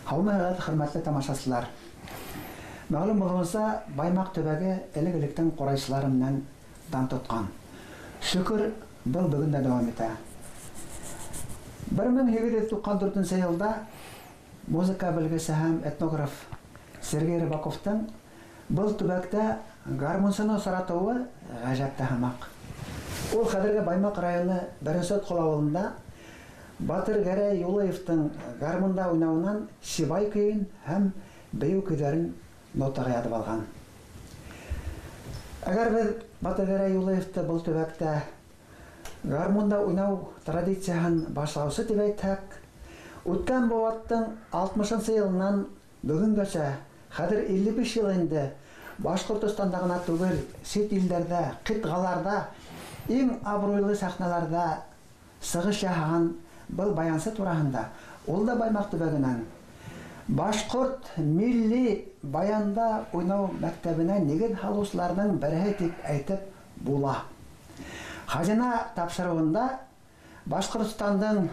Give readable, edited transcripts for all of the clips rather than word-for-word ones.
Һаумыһығыҙ, хөрмәтле тамашасылар! Мәғлүм булыуынса, Баймаҡ төбәге элек-электән ҡурайсылары менән дан тотҡан. Шөкөр, был бөгөн дә дауам итә. 1894 йылда музыка белгесе һәм этнограф Сергей Рыбаковтың был төбәктә гармунсыны осратыуы ғәжәп тә һымаҡ. Ул хәҙерге Баймаҡ районы Беренсе Отҡол ауылында Батыргәрәй Юлыевтың гармунда уйнауынан Сибай көйөн һәм бейеү көйҙәрен нотаға яҙып алған. Әгәр беҙ Батыргәрәй Юлыевты был төбәктә гармунда уйнау традицияһын башлаусы тип әйтһәк, үткән быуаттың 60-нсы йылынан бөгөнгәсә, хәҙер 55 йыл инде, Башҡортостанда ғына түгел, сит илдәрҙә, ҡитғаларҙа иң абруйлы сәхнәләрҙә сығыш яһаған был баянсы тураһында, ул да Баймаҡ төбәгенән, башҡорт милли баянда уйнау мәктәбенә нигеҙ һалыусыларҙың береһе тип әйтеп була. Хазина тапшырыуында Башҡортостандың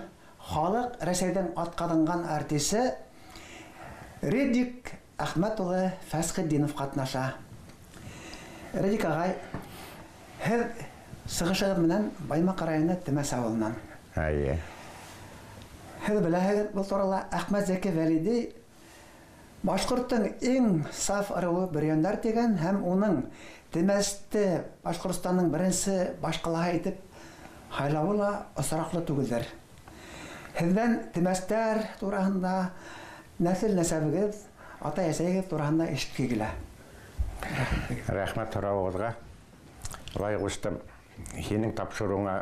халыҡ, Рәсәйҙең атҡаҙанған артисы Редик Әхмәт улы Фәсхетдинов ҡатнаша. Редик ағай, һеҙ сығышығыҙ менән Баймаҡ районы Темәс ауылынан. Әйе. Һеҙ беләһегеҙ был турала, Әхмәт Зәки Вәлиди башҡорттоң иң саф ырыуы бөрйәндәр тигән һәм уның Темәсте Башҡортостандың беренсе баш ҡалаһы итеп һайлауы ла осраҡлы түгелдер. Һеҙҙән Темәстәр тураһында, нәҫел нәсәбегеҙ, атай-әсәйегеҙ тураһында ишетке килә. Рәхмәт һорауығыҙға. Лайыҡ ҡустым, һинең тапшырыуыңа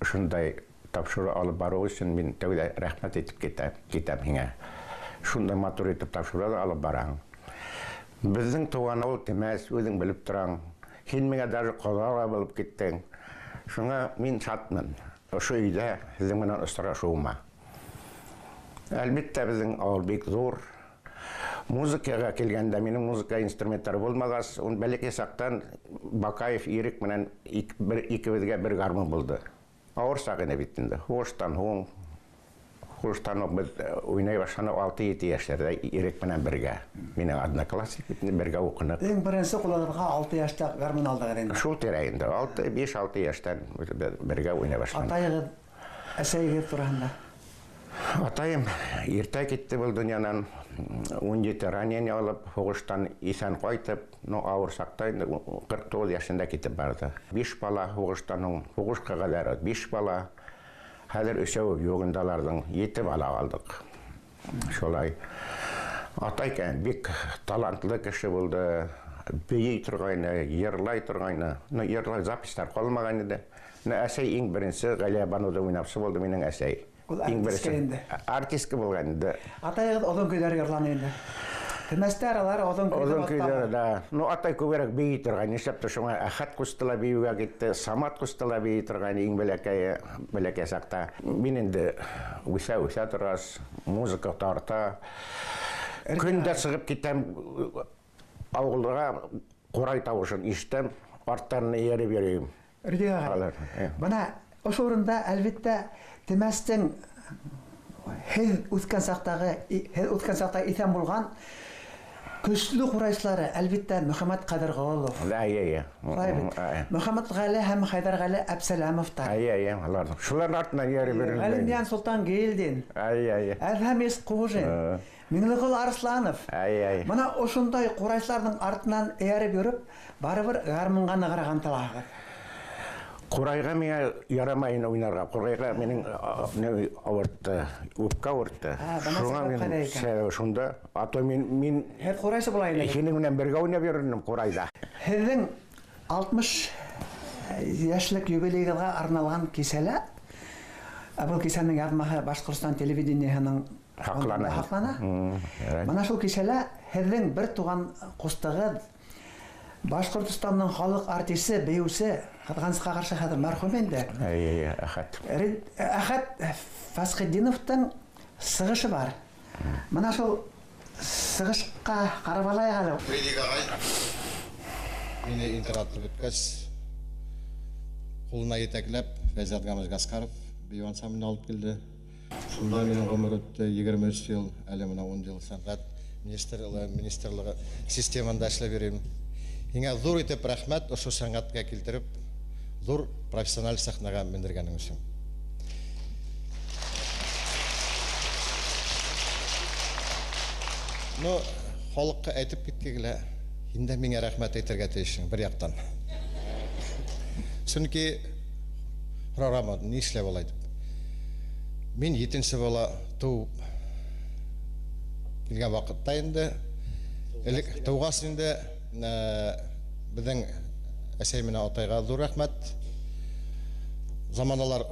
ошондай тапшырыу алып барыу өсөн мин тәүҙә рәхмәт әйтеп китәм һиңә. Шундай матур итеп тапшырыу ҙа алып бараһың. Беҙҙең тыуған ауыл Темәс, үҙең белеп тораң. Һин миңә даже ҡоҙа ла булып киттең. Шуңа мин шатмын ошо өйҙә һеҙҙең менән осрашыуыма. Әлбиттә, беҙҙең ауыл бик ҙур. Музыкаға килгәндә, минең музыка инструменттары булмағас, ун бәләкәй саҡтан Бакаев Ирек менән бер, икебеҙгә бер гармун булды. Ауыр саҡ ине бит инде. Һуғыштан һуң, һуғыштан уҡ беҙ уйнай башланыҡ 6-7 йәштәрҙә Ирек менән бергә. Минең одноклассник бит инде, бергә уҡыныҡ. Иң беренсе ҡулығыҙға 6 йәштә гармун алдығыҙ инде. Шул тирә инде. 6, 5-6 йәштән беҙ бергә уйнай башланыҡ. Атайығыҙ, әсәйегеҙ тураһында? Атайым иртә китте был донъянан, 17 ранение алып, һуғыштан иҫән ҡайтып, ну, ауыр саҡта инде, 49 йәшендә китеп барҙы. 5 бала һуғыштан һуң, һуғышҡа ҡәҙәр 5 бала, хәҙер өсәүе юҡ инде аларҙың, 7 бала алдыҡ. Шулай. Атай икән, бик талантлы кеше булды, бейей торғайны, йырлай торғайны. Ну, йырлай записьтар ҡалмаған ине. Ну, әсәй иң беренсе Ғәлиәбаныуҙы уйнапсы булды минең әсәй. Ул Иң артистка беренсе. инде. Артистка булған инде. Атайығыҙ оҙон көйҙәр йырланы инде. Темәстәр алар оҙон көйҙәр Оҙон аттаны. көйҙәр, да. Ну, атай күберәк бейей торған. Нишләптер шуңа Әхәт ҡусты ла бейеүгә китте, Самат ҡусты ла бейей торған иң бәләкәй саҡта. Мин инде үҫә-үҫә торғас, музыка тарта. Көн дә сығып китәм ауылға, ҡурай тауышын ишетәм, арттарына эйәреп йөрөйөм. Рөдиә ағай, Алар, э. бына ошо урында, әлбиттә, Темәстең һеҙ үҫкән саҡтағы, һеҙ үҫкән саҡта иҫән булған көслө ҡурайсылары, әлбиттә, Мөхәммәт Ҡәҙерғолов. Әйе, әйе. Шулай бит. Мөхәммәт Ғәле һәм Хәйҙәрғәле Әпсәләмовтар. Әйе, әйе, алар. Шуларҙың артынан эйәреп йөрөйөм. Ғәлимйән Солтангилдин. Әйе, әйе. Әҙһәм Исҡужин. Миңлеғол Арысланов. Әйе, әйе. Бына ошондай ҡурайсыларҙың артынан эйәреп йөрөп, барыбер гармунға нығыраҡ ынтылаһығыҙ. Ҡурайға миңә ярамай ине уйнарға. Ҡурайға минең, ни ауыртты, үпкә ауыртты. Ә, бына Шуңа сәбәп мин ҡайҙа икән? сәбәп шунда. А то мин Һеҙ ҡурайсы була инегеҙ. Һинең менән бергә уйнап йөрөнөм ҡурайҙа. Һеҙҙең 60 йәшлек юбилейығыҙға арналған кисәлә, ә был кисәнең яҙмаһы Башҡортостан телевидениеһының Һаҡлана. һаҡлана. Ярай. Бына шул кисәлә һеҙҙең бер туған ҡустығыҙ, Башҡортостандың халыҡ артисы, бейеүсе, ҡыҙғанысҡа ҡаршы хәҙер мәрхүм инде. Әйе, әйе, Әхәт. Әхәт Фәсхетдиновтың сығышы бар. Бына шул сығышҡа ҡарап алайыҡ әле. Ридик ағай мине интернатты бөткәс, ҡулына етәкләп Фәйзәт Гамыз Гаскаров бейеү ансамбленә алып килде. Шунда минең ғүмер үтте, 23 йыл, әле мына 10 йыл сәнғәт министрлығы системында эшләп йөрөйөм. Һиңә ҙур итеп рәхмәт, ошо сәнғәткә килтереп, ҙур профессиональ сәхнәгә мендергәнең өсөн. Ну, халыҡҡа әйтеп киткегелә, һин дә миңә рәхмәт әйтергә тейешһең бер яҡтан. Сөнки һорарам, ни эшләп улай тип. Мин 7-нсе бала тыуып килгән ваҡытта инде, элек тыуғас инде, беҙҙең әсәй менән атайға ҙур рәхмәт. Заманалар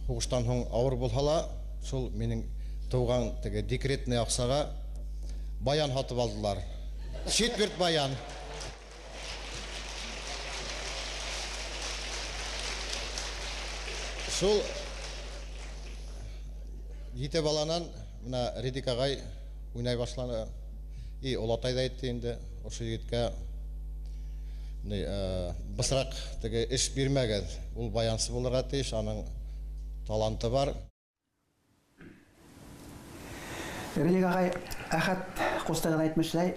һуғыштан һуң ауыр булһа ла, шул минең тыуған теге декретный аҡсаға баян һатып алдылар. Четверть баян. Шул ете баланан мына Редик ағай уйнай башланы. И олатай да әйтте инде, ошо егеткә бысраҡ теге эш бирмәгеҙ. Ул баянсы булырға тейеш, аның таланты бар. Редик ағай, Әхәт ҡустығыҙ әйтмешләй,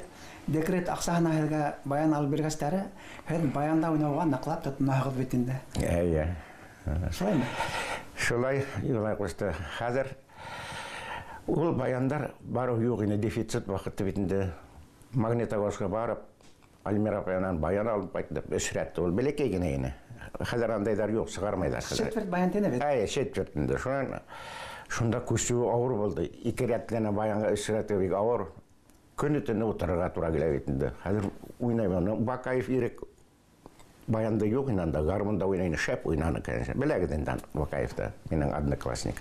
декрет аҡсаһына һеҙгә баян алып биргәстәре, һеҙ баянда уйнауға ныҡлап тотонаһығыҙ бит инде. Эйе. Шулаймы? Шулай, Юлай ҡусты. Хәҙер ул баяндар барыу юҡ ине, дефицит ваҡыты бит инде. Магнитогорскка барып, Альмира апайынан баян алып ҡайтып, өс рәтте. Ул бәләкәй генә ине. Хәҙер андайҙар юҡ, сығармайҙар хәҙер. Четверть баян тине бит. Эйе, четверть инде. Шунан шунда күсеүе ауыр булды. Ике рәтле баянға өс рәтле бик ауыр. Көнө төнө ултырырға тура килә бит инде. Хәҙер уйнаймын. Бакаев Ирек баянда юҡ ине анда, гармунда уйнай ине, шәп уйнаны, конечно. Беләгеҙ инде Бакаевты, минең одноклассник.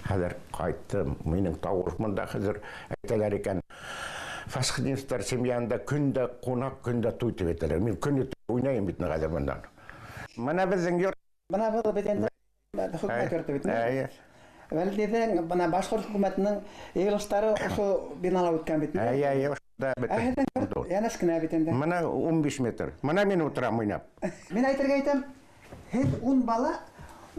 Хәҙер ҡайттым, минең тауыш мында хәҙер әйтәләр икән. Фасхидиновтар семьяһында көндә ҡунаҡ, көндә туй тип әйтәләр. Мин көнө уйнайым бит хәҙер бынан. Мына беҙҙең йорт. Бына был бит инде хөкүмәт йорто бит. Эйе. Вәлидең бына башҡорт хөкүмәтенең йыйылыштары ошо бинала үткән бит. Эйе, эйе, ошонда бит. Ә һеҙҙең йорт йәнәш кенә бит инде. Мына 15 метр. Мына мин ултырам уйнап. Мин әйтергә әйтәм, һеҙ 10 бала,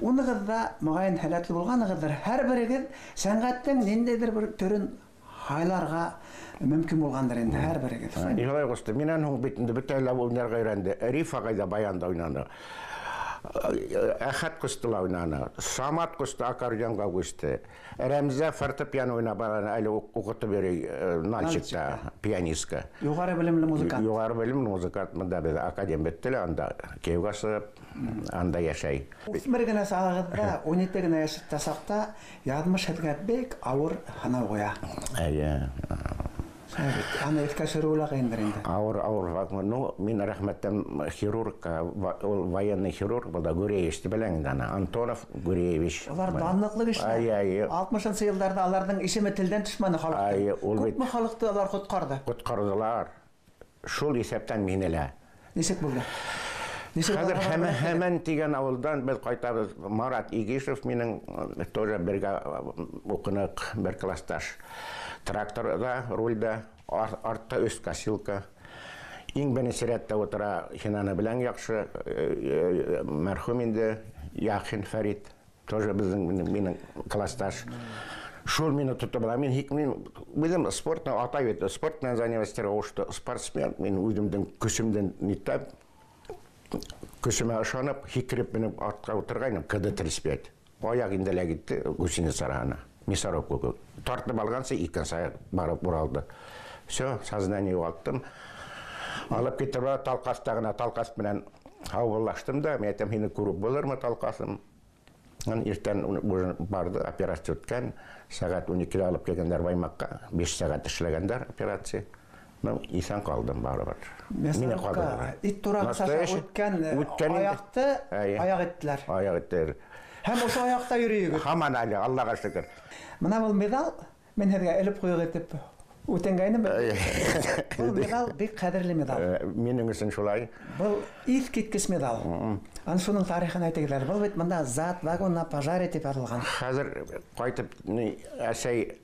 унығыҙ ҙа моғайын һәләтле булғанығыҙҙыр. Һәр берегеҙ сәнғәттең ниндәйҙер бер төрөн һайларға мөмкин булғандыр инде, һәр берегеҙ. Юлай ҡусты, минән һуң бит инде бөтә лә уйнарға өйрәнде. Риф ағай ҙа баянда уйнаны. Әхәт ҡусты ла уйнаны. Самат ҡусты аккордеонға күсте. Рәмзә фортепиано уйнап бараны, әле уҡытып йөрөй, Нальчикта, пианистка. Юғары белемле музыкант. Юғары белемле музыкант. Мында беҙ академ бөттө лә, анда кейәүгә сығып, анда йәшәй. Үҫмер генә сағығыҙҙа, 17 генә йәштә саҡта яҙмыш һеҙгә бик ауыр һынау ҡуя. Эйе. Аны иҫкә төшөрөү лә ҡыйындыр инде. Ауыр, ауыр ваҡыт. Ну, мин рәхмәттән хирургка, ул военный хирург был да, Гуреевич тип беләң инде аны. Антонов Гуреевич. Улар данлыҡлы кешеләр. Ай, ай. 60-нсы йылдарҙа аларҙың исеме телдән төшмәне халыҡтың. Ай, ул бит Күпме халыҡты алар ҡотҡарҙы? Ҡотҡарҙылар. Шул иҫәптән мине лә. Нисек булды? Нисек Хәҙер алар ҡотҡарҙы? Һәмән тигән ауылдан беҙ ҡайтабыҙ. Марат Игишев минең тоже бергә уҡыныҡ, бер классташ. Тракторҙа, рулдә, артта өс косилка. Иң беренсе рәттә ултыра Хинаны белән яҡшы, мәрхүм инде Яхин Фәрит, тоже беҙҙең, минең классташ. Шул мине тотоп ала. Мин һик, мин үҙем спорт менән, атай бит, спорт менән заниматься итергә ҡушты. Спортсмен, мин үҙемдең көсөмдән ниттәп, көсөмә ышанып, һикереп менеп артҡа ултырғайным, КД 35. Аяҡ инде лә китте гусеница араһына. Мясорубка кеүек. Тартып алғансы икенсе аяҡ барып уралды. Всё, сознание юғалттым. Алып китеп бара, Талҡаста ғына, Талҡас менән һаубуллаштым да, мин әйтәм, һине күреп булырмы, Талҡасым? Ан иртән уже барҙы, операция үткән, сәғәт ун икелә алып килгәндәр Баймаҡҡа, 5 сәғәт эшләгәндәр операция. Ну, иҫән ҡалдым барыбер. Мине Мясорубка ҡалдырҙылар. ит тураҡ саша Настоящий үткән үткән инде. аяҡты Әйе. аяҡ иттеләр. Аяҡ иттеләр. Һәм ошо аяҡта йөрөйөгөҙ. Һаман әле, Аллаға шөкөр. Мына был миҙал, мин һеҙгә элеп ҡуйығыҙ тип үтенгәйнем. Әйе. Был миҙал бик ҡәҙерле миҙал. Минең өсөн шулай. Был иҫ киткес миҙал. Аны шуның тарихын әйтегеҙ әле. Был бит мында зат вагон на пожаре тип яҙылған. Хәҙер ҡайтып, ни, әсәй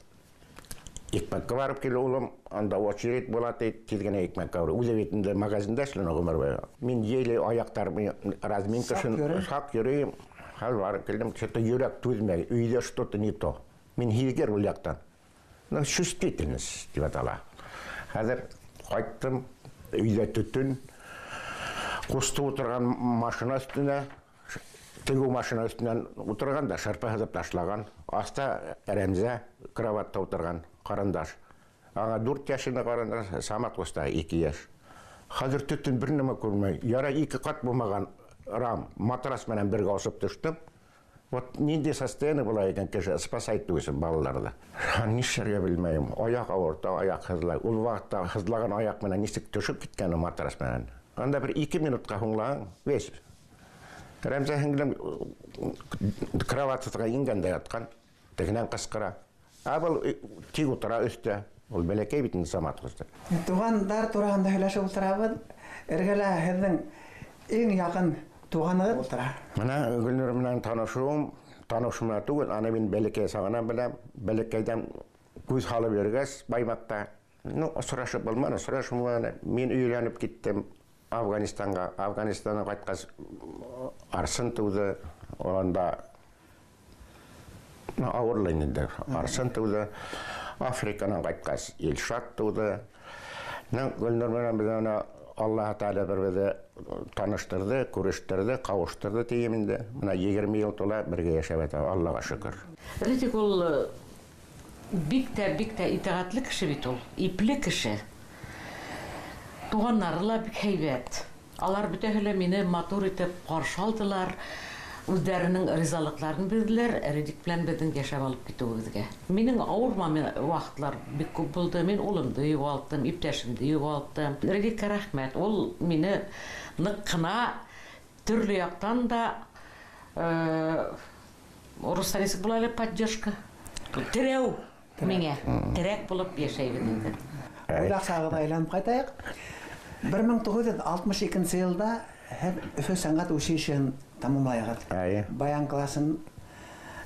икмәккә барып килә улым, анда очередь була ти, тиҙ генә икмәккә барып. Үҙе бит инде магазинда эшләне ғүмер буйы. Мин еле аяҡтар, мин разминка Саҡ өсөн йөрөй. саҡ йөрөйөм. Хәл барып килдем, что-то йөрәк түҙмәй, өйҙә что-то не то. Мин һиҙгер ул яҡтан. Ну, чувствительность тип атала. Хәҙер ҡайттым, өйҙә төтөн, ҡусты ултырған машина өҫтөнә, тегеү машина өҫтөнән ултырған да шырпы һыҙып ташлаған. Аҫта Рәмзә кроватта ултырған ҡарындаш. Аңа 4 йәшендә ҡарындаш, Самат ҡуста 2 йәш. Хәҙер төтөн бер нәмә күрмәй. Ярай 2 ҡат булмаған рам, матрас менән бергә осоп төштөм. Вот ниндәй состояние була икән кеше, спасать түгелсең балаларҙы. Нишләргә белмәйем. Аяҡ ауырта, аяҡ һыҙлай. Ул ваҡытта һыҙлаған аяҡ менән нисек төшөп киткән ул матрас менән. Анда бер 2 минутҡа һуңлаһаң, весь. Рәмзә һеңлем кроватҡа ингәндә ятҡан, тегенән ҡысҡыра. Ә был тик ултыра өҫтә. Ул бәләкәй бит инде Самат ҡусты. Туғандар тураһында һөйләшеп ултырабыҙ. Эргәлә һеҙҙең иң яҡын туғанығыҙ ултыра. Мына Гөлнур менән танышыуым, танышыу менән түгел, аны мин бәләкәй сағынан беләм. Бәләкәйҙән күҙ һалып йөргәс, Баймаҡта, ну, осрашып булманы, осрашып булманы. Мин өйләнеп киттем Афғанстанға. Афғанстандан ҡайтҡас Арсын тыуҙы, унда ауырлы инде. Арсын тыуҙы. Африканан ҡайтҡас Илшат тыуҙы. Гөлнур менән беҙ аны Аллаһ Тәғәлә бер беҙҙе таныштырҙы, күрештерҙе, ҡауыштырҙы тием инде. Мына 20 йыл тула бергә йәшәп ятабыҙ, Аллаға шөкөр. Ритик ул бик тә, бик тә итәғәтле кеше бит ул, ипле кеше. Туғаннары ла бик һәйбәт. Алар бөтәһе лә мине матур итеп ҡаршы алдылар. Үҙҙәренең ризалыҡларын бирҙеләр Ридик белән беҙҙең йәшәп алып китеүебеҙгә. Минең ауыр ваҡытлар бик күп булды. Мин улымды юғалттым, иптәшемде юғалттым. Ридиккә рәхмәт. Ул мине ныҡ ҡына төрлө яҡтан да, урыҫса нисек була әле, поддержка. Терәү миңә, терәк булып йәшәйбеҙ инде. Уйлаҡ сағыҙға әйләнеп ҡайтайыҡ. 1962 йылда һеҙ Өфө сәнғәт училищеһын тамамлайһығыҙ. Баян класын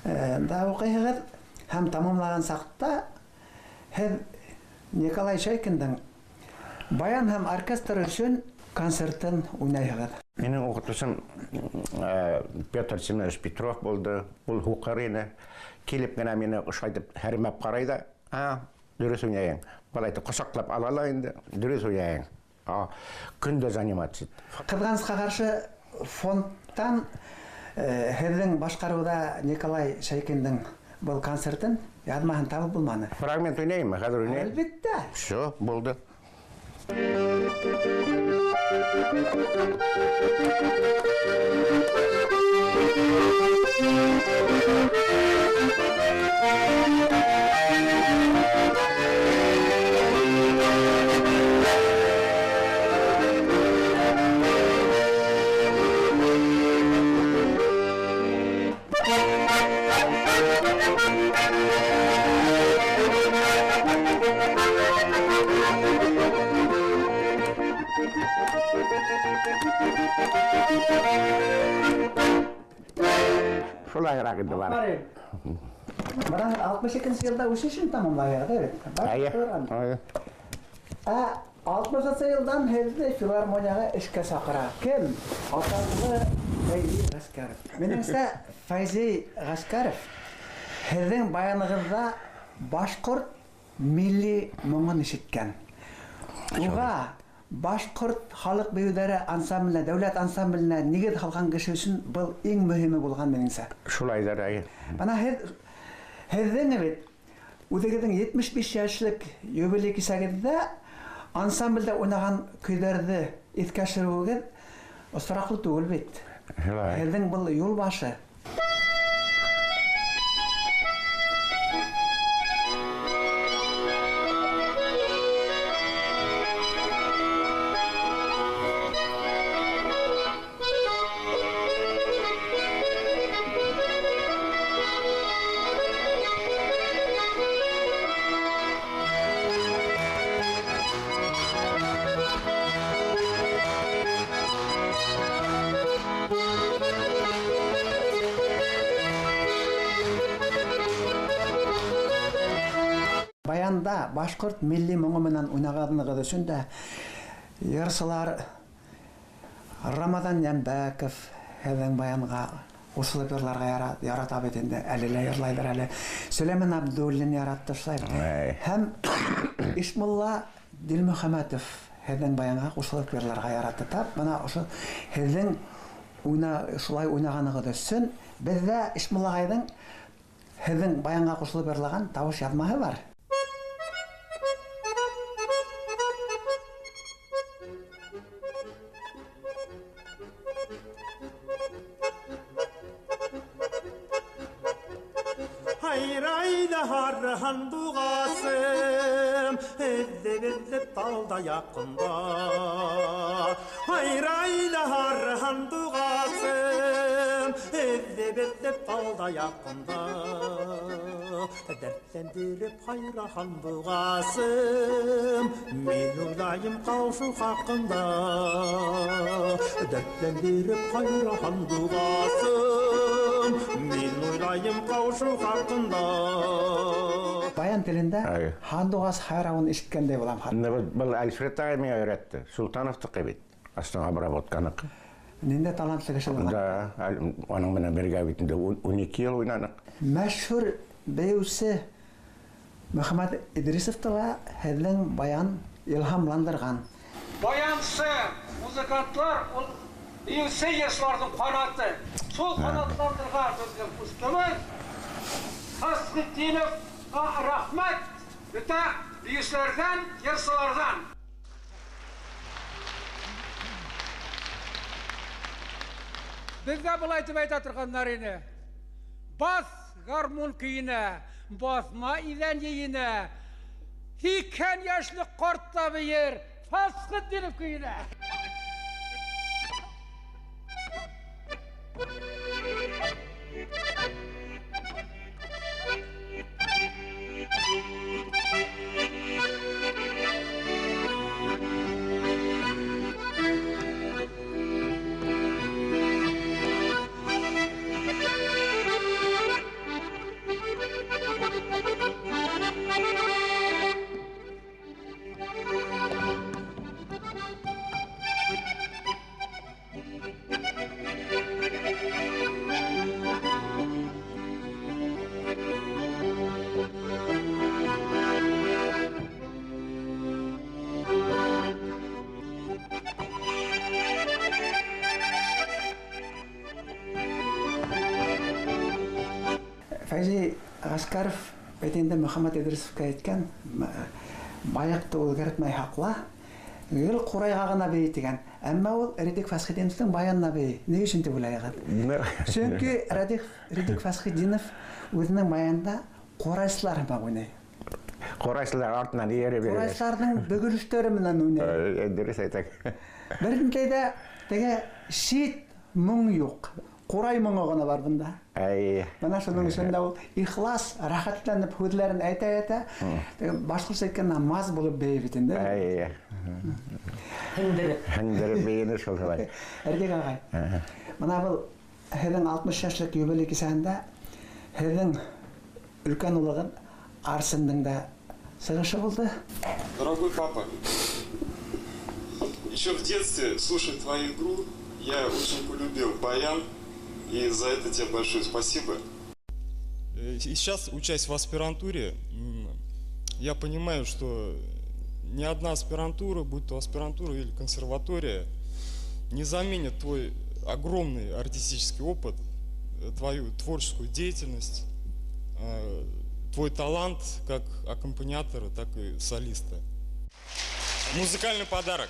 да уҡыйһығыҙ һәм тамамлаған саҡта һеҙ Николай Чайкиндың баян һәм оркестр өсөн концертын уйнайһығыҙ. Минең уҡытыусым Петр Семенович Петров булды. Ул һуҡыр ине. Килеп кенә мине ошайтып һәрмәп ҡарай да, дөрөҫ уйнайың. Былай итеп ҡосаҡлап ала ла инде, дөрөҫ уйнайың. Көн дә заниматься. Ҡыҙғанысҡа ҡаршы фондтан һеҙҙең башҡарыуҙа Николай Чайкиндың был концертын яҙмаһын табып булманы. Фрагмент уйнайыммы? Хәҙер уйнайым. Әлбиттә. Всё, булды. Шулайыраҡ инде бар. Бына 62 йылда үсешен тамамлайһығыҙ, бит? Эйе. Ә 60 йылдан һеҙҙе филармонияға эшкә саҡыра. Кем? Атаҡлы Фәйзи Ғәскәров. Минеңсә, Фәйзи Ғәскәров һеҙҙең баянығыҙҙа башҡорт милли моңон ишеткән. Уға башҡорт халыҡ бейеүҙәре ансамбленә, дәүләт ансамбленә нигеҙ һалған кеше өсөн был иң мөһиме булған минеңсә. Шулайҙыр, әйе. Бына һеҙҙең бит үҙегеҙҙең 75 йәшлек юбилей кисәгеҙҙә ансамблдә уйнаған көйҙәрҙе иҫкә төшөрөүегеҙ осраҡлы түгел бит. Шулай. Һеҙҙең был юл башы. Баянда башҡорт милли моңо менән уйнағанлығы өсөн дә йырсылар Рамаҙан Йәнбәков һеҙҙең баянға ҡушылып йырларға ярата бит инде, әле лә йырлайҙыр әле. Сөләймән Абдуллин яратты шулай. Һәм Ишмулла Дилмөхәмәтов һеҙҙең баянға ҡушылып йырларға яратты. Тап бына ошо һеҙҙең шулай уйнағанығыҙ өсөн беҙҙә Ишмулла ағайҙың һеҙҙең баянға ҡушылып йырлаған тауыш яҙмаһы бар. Һандуғасым, эҙҙеп-эҙҙеп талда яҡында. Һайрай ҙа һар һандуғасым, эҙҙеп-эҙҙеп талда яҡында. Дәртләндереп һайра һандуғасым, мин уйлайым ҡауышыу хаҡында. Дәртләндереп һайра һандуғасым, мин уйлайым ҡауышыу хаҡында. Баян телендә һандуғас һайрауын ишеткәндәй булам. Был Альфред ағай миңә өйрәтте. Султановтыҡы бит. Астың обработканыҡы. Ниндәй талантлы кеше булған. Да, уның менән бергә бит инде 12 йыл уйнаныҡ. Мәшһүр бейеүсе Мөхәммәт Идрисовты ла һеҙҙең баян илһамландырған. Баянсы, музыкантлар, ул бейеүсе йырсыларҙың ҡанаты. Шул ҡанатландырған беҙҙең ҡустыбыҙ Фәсхетдиновҡа рәхмәт бөтә бейеүселәрҙән, йырсыларҙан. Беҙгә былай тип әйтә торғандар ине: баҫ гармун көйөнә, баҫма иҙән йыйына, һикһән йәшлек ҡарт та бейер Фәсхетдинов көйөнә. Фәйзи Ғәскәров бит инде Мөхәммәт Идрисовҡа әйткән, байыҡты үҙгәртмәй һаҡла, гел ҡурайға ғына бейей тигән. Әммә ул Рәдиф Фәсхетдиновтың баянына бейей. Ни өсөн тип уйлайһығыҙ? Сөнки Рәдиф Фәсхетдинов үҙенең баянында ҡурайсылар һымаҡ уйнай. Ҡурайсылар артынан эйәреп йөрөй. Ҡурайсыларҙың бөгөлөштәре менән уйнай. Дөрөҫ әйтәң. Беренсәй ҙә теге сит моң юҡ. Ҡурай моңо ғына бар бында. Әй. Бына шуның өсөн дә ул ихлас, рәхәтләнеп һүҙҙәрен әйтә-әйтә, теге башҡортса әйткән намаз булып бейей бит инде. Әй. Һеңдереп. Һеңдереп бейене шул шулай. Рәдиф ағай, бына был һеҙҙең 60 йәшлек юбилей кисәһендә һеҙҙең өлкән улығыҙ Арсендың да сығышы булды. Дорогой папа, еще в детстве, слушая твою игру, я очень полюбил баян. И за это тебе большое спасибо. И сейчас, учась в аспирантуре, я понимаю, что ни одна аспирантура, будь то аспирантура или консерватория, не заменит твой огромный артистический опыт, твою творческую деятельность, твой талант как аккомпаниатора, так и солиста. Музыкальный подарок.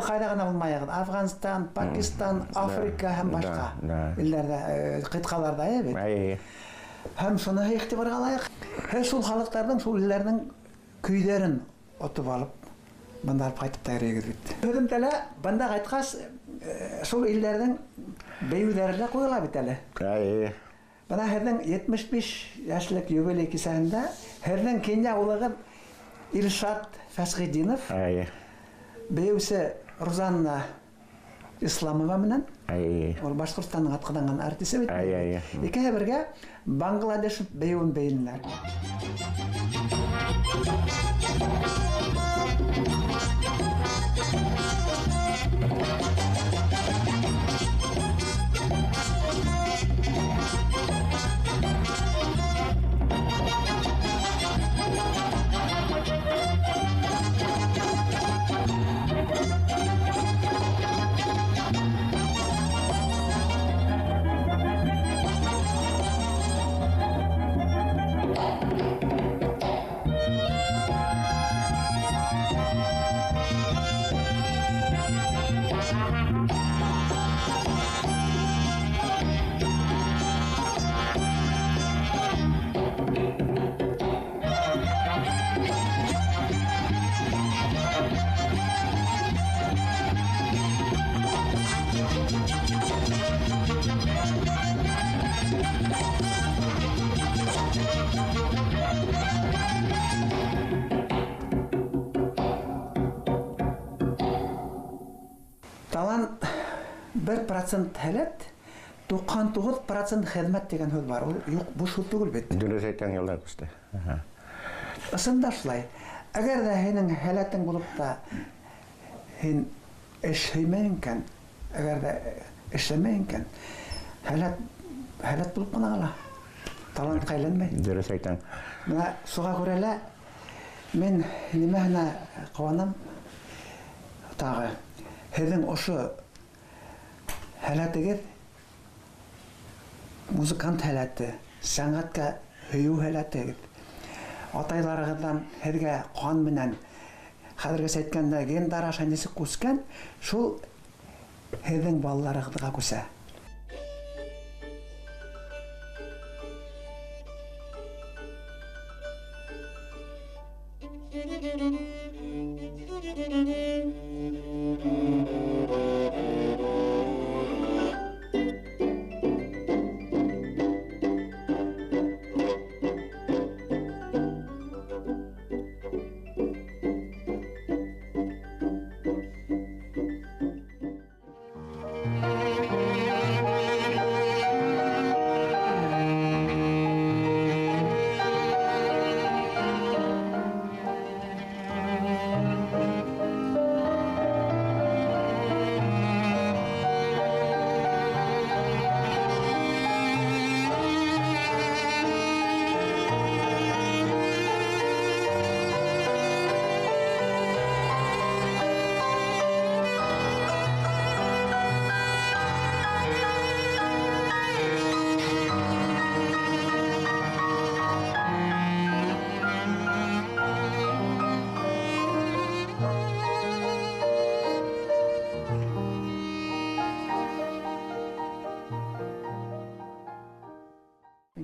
Һеҙ ҡайҙа ғына булмайығыҙ, Афғанстан, Пакистан, Африка һәм башҡа илдәрҙә, ҡитғаларҙа бит. Һәм шуныһы иғтибарға лайыҡ. Һеҙ шул халыҡтарҙың, шул илдәрҙең көйҙәрен отоп алып, бында алып ҡайтып та йөрөйһөгөҙ бит. Һөҙөмтәлә бында ҡайтҡас, шул илдәрҙең бейеүҙәре лә ҡуйыла бит әле. Бына һеҙҙең 75 йәшлек юбилей кисәһендә һеҙҙең кинйә улығыҙ Илшат Фәсғетдинов бейеүсе Рузанна Исламова менән, ул Башҡортостандың атҡаҙанған артисы бит. Икеһе бергә Бангладеш бейеүен бейенеләр. Талант 1% һәләт, 99% хеҙмәт тигән һүҙ бар. Ул юҡ, буш һүҙ түгел бит. Дөрөҫ әйтәң, Юлдар ҡусты. Ысында шулай. Әгәр ҙә һинең һәләтең булып та һин эш һөймәйең икән, әгәр ҙә эшләмәйең икән, һәләт булып ҡына ҡала. Талантҡа әйләнмәй. Дөрөҫ әйтәң. Бына шуға күрә лә мин нимәһенә ҡыуанам тағы. Һеҙҙең ошо һәләтегеҙ, музыкант һәләте, сәнғәткә һөйөү һәләтегеҙ, атайларығыҙҙан һеҙгә ҡан менән, хәҙергесә әйткәндә, гендар аша нисек күскән, шул һеҙҙең балаларығыҙға күсә.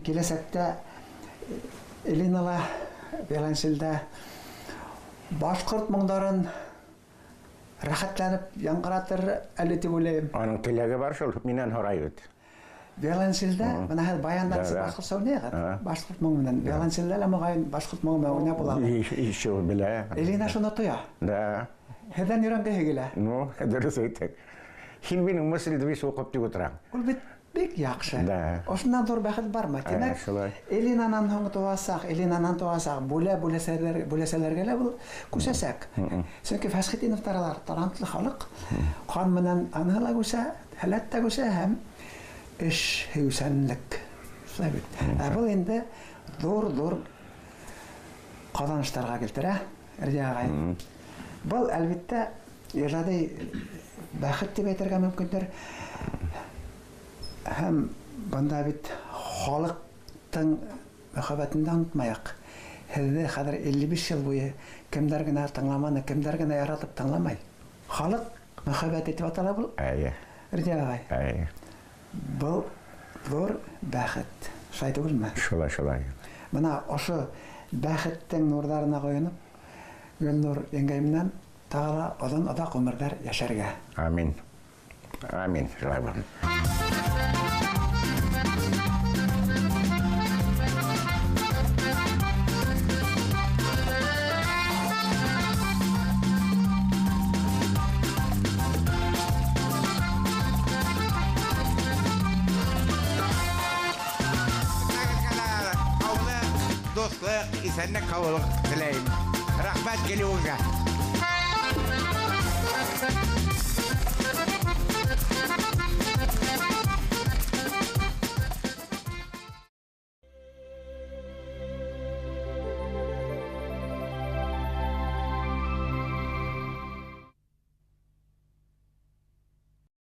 Киләсәктә Элинала виолончелдә башҡорт моңдарын рәхәтләнеп яңғыратыр әле тип уйлайым. Аның теләге бар шул, минән һорай бит. Виолончелдә бына һеҙ баянда башҡортса уйнайһығыҙ, башҡорт моңо менән. Виолончелдә лә моғайын башҡорт моңо менән уйнап була. Ишеү белә. Элина шуны тоя. Да. Һеҙҙән өйрәнгеһе килә. Ну, дөрөҫ әйтәң. Һин минең мыслды бит уҡып тик ултыраң. Ул бит бик яҡшы. Ошондан ҙур бәхет бармы? Тимәк, Элинанан һуң тыуасаҡ, Элинанан тыуасаҡ, бүләсәләргә лә был күсәсәк. Сөнки Фәсхетдиновтар алар талантлы халыҡ, ҡан менән аныһы ла күсә, һәләт тә күсә һәм эш һөйөүсәнлек. Шулай бит. Ә был инде ҙур-ҙур ҡаҙаныштарға килтерә, Рәдиә ағай. Был, әлбиттә, ижади бәхет тип әйтергә мөмкиндер. Һәм бында бит халыҡтың мөхәббәтен дә онотмайыҡ. Һеҙҙе хәҙер 55 йыл буйы кемдәр генә тыңламаны, кемдәр генә яратып тыңламай. Халыҡ Мөхәббәт итеп атала был. Әйе. Ридия ағай. Әйе. Был ҙур бәхет. Шулай түгелме? Шулай, шулай. Бына ошо бәхеттең нурҙарына ҡойоноп, Гөлнур еңгәй менән тағы ла оҙон-оҙаҡ ғүмерҙәр йәшәргә. Амин. Амин. Шулай булһын. Дуҫлыҡ, иҫәнлек, һаулыҡ теләйем. Рәхмәт килеүегеҙгә.